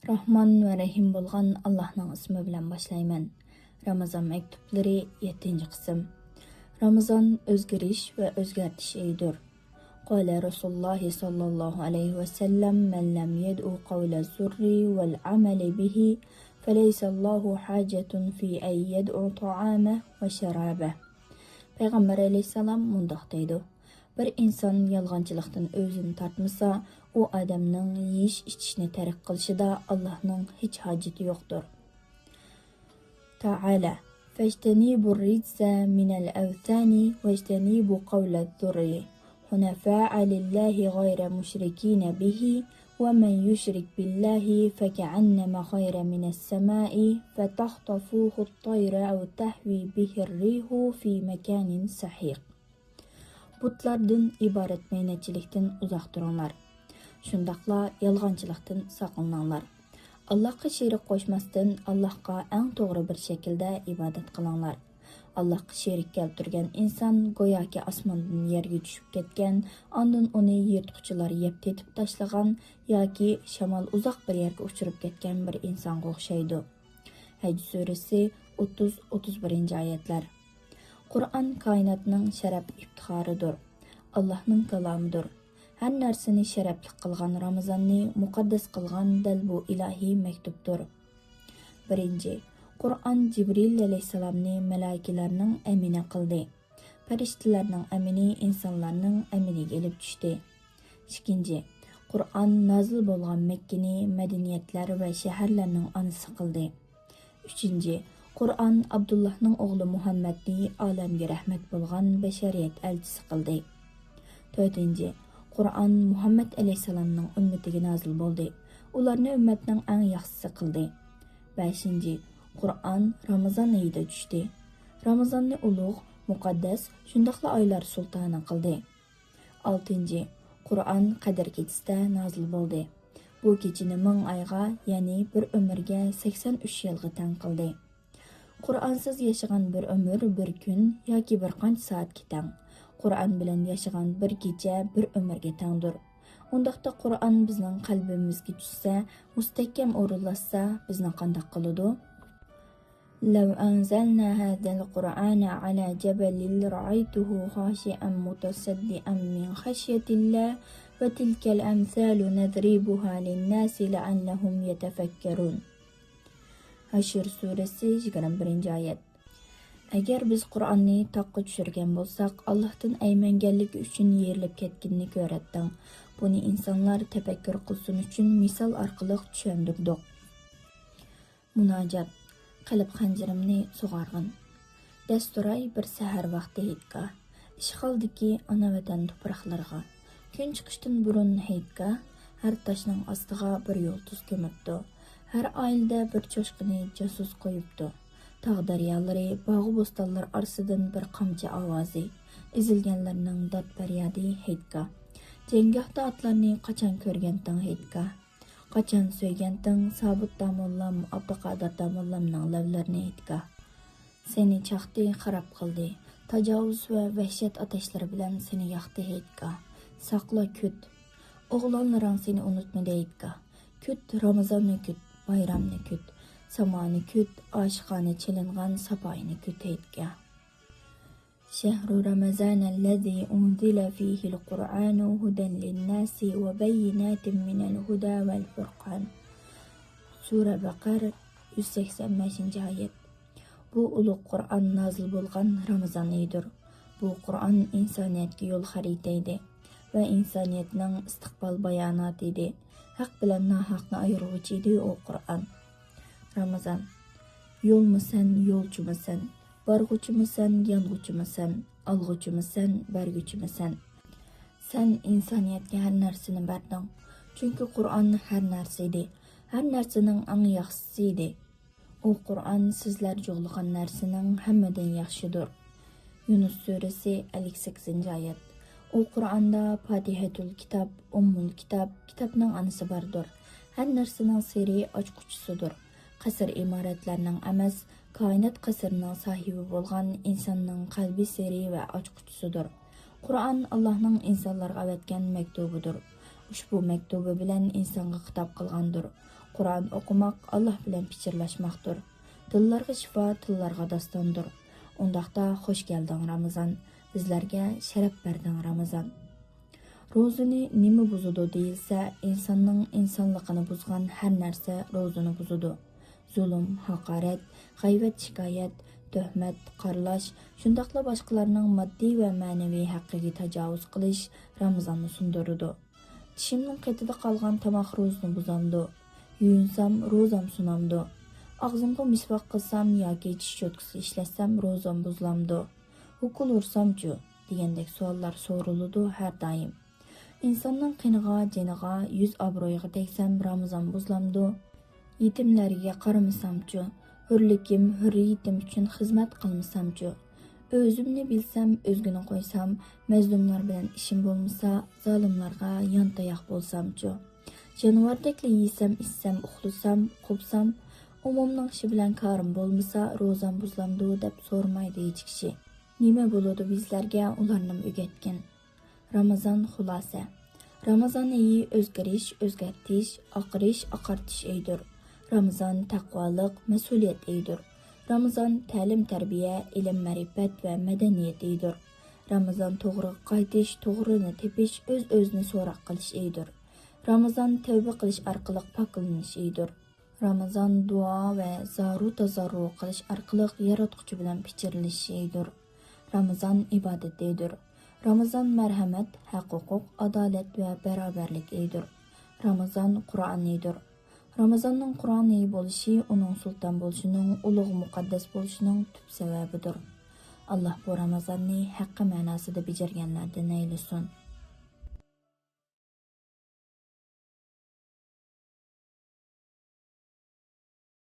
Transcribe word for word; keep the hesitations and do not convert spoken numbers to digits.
راھمان ۋە رەھىم بولغان ئاللاھنىڭ ئىسمى بىلەن باشلايمەن. رامىزان مەكتۇپلىرى، يەتتىنچى قىسىم. رامىزان ئۆزگىرىش ۋە ئۆزگەرتىش ئېيىدۇر. قال رسول الله صلى الله عليه وسلم: من لم يدع قول الزور والعمل به فليس الله حاجة في أن يدع طعامه وشرابه. پەيغەمبەر ئەلەيھىسسالام مۇنداق دەيدۇ: بىر ئىنسان يالغانچىلىقتىن ئۆزىنى تارتمىسا، ئۇ ئادەمنىڭ يېيىش-ئىچىشنى تەرك قىلىشىدا ئاللاھنىڭ ھېچ ھاجىتى يوقتۇر. تعالى: فاجتنبوا الرجس من الأوثان واجتنبوا قول الزور حنفاء لله غير مشركين به ومن يشرك بالله فكأنما خر من السماء فتخطفه الطير أو تهوي به الريح في مكان سحيق. بۇتلاردىن ئىبارەت مەينەتچىلىكتىن ئۇزاق تۇرۇڭلار. شۇنداقلا يالغانچىلىقتىن ساقلىنىڭلار. ئاللاھقا شېرىك قوشماستىن، ئاللاھقا ئەڭ توغرا بىر شەكىلدە ئىبادەت قىلىڭلار. ئاللاھقا شېرىك كەلتۈرگەن ئىنسان گوياكى ئاسماندىن يەرگە چۈشۈپ كەتكەن، ئاندىن ئۇنى يىرتقۇچىلار يەپ تېتىپ تاشلىغان ياكى شامال ئۇزاق بىر يەرگە ئۇچۇرۇپ كەتكەن بىر ئىنسانغا ئوخشايدۇ. ھەج سۈرىسى، ئوتتۇز، ئوتتۇز بىرىنچى ئايەتلەر. قۇرئان كائىناتنىڭ شەرەپ ئىپتىخارىدۇر. ئاللاھنىڭ كالامىدۇر. ھەر نەرسىنى شەرەپلىك قىلغان رامىزاننى مۇقەددەس قىلغان دەل بۇ ئىلاھىي مەكتۇپتۇر. بىرىنچى، قۇرئان جىبرىل ئەلەيھىسسالامنى مەلائىكىلەرنىڭ ئەمىنى قىلدى. پەرىشتىلەرنىڭ ئەمىنى ئىنسانلارنىڭ ئەمىنىگە ئېلىپ چۈشتى. ئىككىنچى، قۇرئان نازىل بولغان مەككىنى مەدەنىيەتلەر ۋە شەھەرلەرنىڭ ئانىسى قىلدى. ئۈچىنچى، قۇرئان ئابدۇللاھنىڭ ئوغلى مۇھەممەدنى ئالەمگە رەھمەت بولغان بەشەرىيەت ئەلچىسى قىلدى. تۆتىنچى، قۇرئان مۇھەممەد ئەلەيھىسسالامنىڭ ئۈممىتىگە نازىل بولدى. ئۇلارنى ئۈممەتنىڭ ئەڭ ياخشىسى قىلدى. بەشىنچى، قۇرئان رامىزان ئېيىدا چۈشتى. رامىزاننى ئۇلۇغ، مۇقەددەس، شۇنداقلا ئايلار سۇلتانى قىلدى. ئالتىنچى، قۇرئان قەدىر كېچىسىدە نازىل بولدى. بۇ كېچىنى مىڭ ئايغا، يەنى بىر ئۆمۈرگە، سەكسەن ئۈچ يىلغا تەڭ قىلدى. قۇرئانسىز ياشىغان بىر ئۆمۈر بىر كۈن ياكى بىر قانچە سائەتكە تەڭ. قۇرئان بىلەن ياشىغان بىر كېچە بىر ئۆمۈرگە تەڭدۇر. ئۇنداقتا قۇرئان بىزنىڭ قەلبىمىزگە چۈشسە، مۇستەھكەم ئورۇنلاشسا، بىزنى قانداق قىلىدۇ؟ لو أنزلنا هذا القرآن على جبل لرأيته خاشعا متصدعا من خشية الله وتلك الأمثال نضربها للناس لعلهم يتفكرون. ھەشر سۈرىسى، يىگىرمە بىرىنچى ئايەت. ئەگەر بىز قۇرئاننى تاغقا چۈشۈرگەن بولساق، ئاللاھتىن ئەيمەنگەنلىكى ئۈچۈن يېرىلىپ كەتكىنىنى كۆرەتتىڭ. بۇنى ئىنسانلار تەپەككۇر قىلسۇن ئۈچۈن مىسال ئارقىلىق چۈشەندۈردۇق. مۇناجات. قەلب خەنجىرىمنى سۇغارغىن. دەس تۇراي بىر سەھەر ۋاقتى ھېيتگاھ، ئىشغالدىكى ئانا ۋەتەن تۇپراقلىرىغا. كۈن چىقىشتىن بۇرۇن ھېيتگاھ، ھەر تاشنىڭ ئاستىغا بىر يۇلتۇز كۆمۈپتۇ. ھەر ئائىلىدە بىر چوشقىنى جاسۇس قويۇپتۇ. تاغ دەريالىرى، باغۇ بوستانلار ئارىسىدىن بىر قامچا ئاۋازى، ئېزىلگەنلەرنىڭ داد پەريادى ھېيتگاھ. جەڭگاھتا ئاتلارنى قاچان كۆرگەنتىڭ ھېيتگاھ؟ قاچان سۆيگەنتىڭ سابىت داموللام، ئابدۇقادىر داموللامنىڭ لەۋلىرىنى ھېيتگاھ. سېنى چاقتى، خاراب قىلدى. تاجاۋۇز ۋە ۋەھشەت ئاتاشلىرى بىلەن سېنى ياقتى ھېيتگاھ. ساقلا كۈت. ئوغلانلىرىڭ سېنى ئۇنتۇمىدى ھېيتگاھ. كۈت، رامىزاننى كۈت، بايرامنى كۈت. سامانى كۈت، ئاشىقانە چېلىنغان ساپايىنى كۈت ھېيتگاھ. شهر رمضان الذي أنزل فيه القرآن هدى للناس وبينات من الهدى والفرقان. سۈرە بەقەر، يۈز سەكسەن بەشىنچى ئايەت. بۇ ئۇلۇغ قۇرئان نازىل بولغان رامىزان ئېيىدۇر. بۇ قۇرئان ئىنسانىيەتكە يول خەرىتە ئىدى ۋە ئىنسانىيەتنىڭ ئىستىقبال باياناتى ئىدى. ھەق بىلەن ناھەقنى ئايرىغۇچى ئىدى ئۇ قۇرئان. رامىزان، يولمۇسەن، يولچۇمۇسەن، بارغۇچىمۇسەن، يانغۇچىمۇسەن، ئالغۇچىمۇسەن، بەرگۈچىمۇسەن؟ سەن ئىنسانىيەتكە ھەر نەرسىنى بەردىڭ. چۈنكى قۇرئان ھەر نەرسە ئىدى. ھەر نەرسىنىڭ ئەڭ ياخشىسى ئىدى. ئۇ قۇرئان سىزلەر جۇغلىغان نەرسىنىڭ ھەممىدىن ياخشىدۇر. يۇنۇس سۈرىسى، ئەللىك سەككىزىنچى ئايەت. ئۇ قۇرئاندا پاتىھەتۇل كىتاب، ئۇممۇل كىتاب، كىتابنىڭ ئانىسى باردۇر. ھەر نەرسىنىڭ سىرى، ئاچقۇچىسىدۇر. قەسىر ئىمارەتلەرنىڭ ئەمەس، كائىنات قەسرىنىڭ ساھىبى بولغان ئىنساننىڭ قەلبى سىرى ۋە ئاچقۇچىسىدۇر. قۇرئان ئاللاھنىڭ ئىنسانلارغا ئەۋەتكەن مەكتۇبىدۇر. ئۇشبۇ مەكتۇبى بىلەن ئىنسانغا خىتاب قىلغاندۇر. قۇرئان ئوقۇماق ئاللاھ بىلەن پىچىرلاشماقتۇر. دىللارغا شىپا، تىللارغا داستاندۇر. ئۇنداقتا خوش كەلدىڭ رامىزان، بىزلەرگە شەرەپ بەردىڭ رامىزان. روزىنى نېمە بۇزىدۇ دېيىلسە، ئىنساننىڭ ئىنسانلىقىنى بۇزغان ھەر نەرسە روزىنى بۇزىدۇ. زۇلۇم، ھاقارەت، غەيۋەت، شىكايەت، تۆھمەت، قارىلاش، شۇنداقلا باشقىلارنىڭ ماددىي ۋە مەنىۋى ھەققىگە تاجاۋۇز قىلىش رامىزاننى سۇندۇرىدۇ. چىشىمنىڭ قېتىدا قالغان تاماق روزىنى بۇزامدۇ؟ يۇيۇنسام، روزام سۇنامدۇ؟ ئاغزىمغا مىسۋاك قىلسام ياكى چىش چوتكىسى ئىشلەتسەم، روزام بۇزۇلامدۇ؟ ھوكۇل ئۇرسامچۇ؟ دېگەندەك سوئاللار سورىلىدۇ ھەر دائىم. ئىنساننىڭ قېنىغا، جېنىغا، يۈز ئابرۇيىغا تەگسەم، رامىزان بۇزۇلامدۇ؟ يېتىملەرگە قارىمىسامچۇ؟ ھۆرلۈكۈم، ھۆررىيىتىم ئۈچۈن خىزمەت قىلمىسامچۇ؟ ئۆزۈمنى بىلسەم، ئۆزگىنى قويسام، مەزلۇملار بىلەن ئىشىم بولمىسا، زالىملارغا يانتاياق بولسامچۇ؟ جانىۋاردەكلا يېسەم، ئىچسەم، ئۇخلىسام، قوپسام، ئومۇمنىڭ ئىشى بىلەن كارىم بولمىسا، روزام بۇزۇلامدۇ دەپ سورىمايدۇ ھېچ كىشى. نېمە بولىدۇ بىزلەرگە ئۇلارنىمۇ ئۆگەتكىن؟ رامىزان خۇلاسە. رامىزان ئېيى ئۆزگىرىش، ئۆزگەرتىش، ئاقىرىش، ئاقارتىش ئېيىدۇر. رامىزان تەقۋالىق، مەسئۇلىيەت ئېيىدۇر. رامىزان تەلىم-تەربىيە، ئىلىم-مەرىپەت ۋە مەدەنىيەت ئېيىدۇر. رامىزان توغرىغا قايتىش، توغرىنى تېپىش، ئۆز-ئۆزىنى سوراق قىلىش ئېيىدۇر. رامىزان تەۋبە قىلىش ئارقىلىق پاكلىنىش ئېيىدۇر. رامىزان دۇئا ۋە زارۇ تازاررۇ قىلىش ئارقىلىق ياراتقۇچى بىلەن پىچىرلىشىش ئېيىدۇر. رامىزان ئىبادەت ئېيىدۇر. رامىزان مەرھەمەت، ھەق-ھوقۇق، ئادالەت ۋە باراۋەرلىك ئېيىدۇر. رامىزان قۇرئان ئېيىدۇر. رامىزاننىڭ قۇرئان ئېيى بولۇشى ئۇنىڭ سۇلتان بولۇشىنىڭ، ئۇلۇغ مۇقەددەس بولۇشىنىڭ تۈپ سەۋەبىدۇر. ئاللاھ بۇ رامىزاننى ھەققىي مەناسىدا بېجىرگەنلەردىن ئەيلىسۇن.